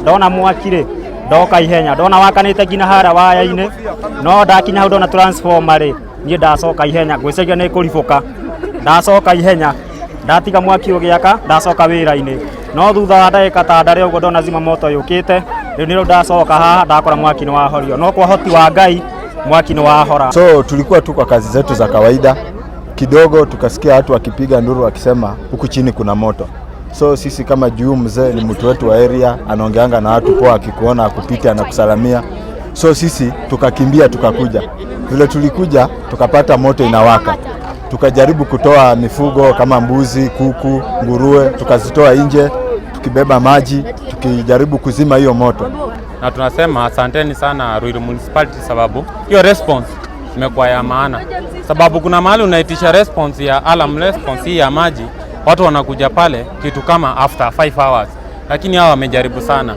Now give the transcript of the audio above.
Ndona mwaki rĩ, ndoka ihenya, ndona wakanĩte nginya harĩa waya-inĩ, no ndakinya hau ndona transformer rĩ, niĩ ndacoka ihenya, ngwĩciria nĩ kũribũka. Ndacoka ihenya, ndatiga mwaki ũgĩaka, ndacoka wĩra-inĩ. No thutha wa ndagĩka ta ndarĩ ũguo ndona zima moto yũkĩte, rĩu nĩrĩo ndacoka haha ndakora mwaki nĩ wahorio. No kwa hoti wa Ngai mwaki nĩ wahora. So tulikuwa tu kwa kazi zetu za kawaida, kidogo tukasikia watu wakipiga nduru wakisema huku chini kuna moto. So sisi kama juu, mzee ni mtu wetu wa area, anaongeanga na watu poa, akikuona akupita anakusalamia. So sisi tukakimbia tukakuja, vile tulikuja tukapata moto inawaka, tukajaribu kutoa mifugo kama mbuzi, kuku, nguruwe, tukazitoa nje tukibeba maji, tukijaribu kuzima hiyo moto. Na tunasema asanteni sana Ruiru Municipality, sababu hiyo response imekuwa ya maana, sababu kuna mahali unaitisha response ya alarm response hii ya maji, watu wanakuja pale kitu kama after 5 hours, lakini hawa wamejaribu sana.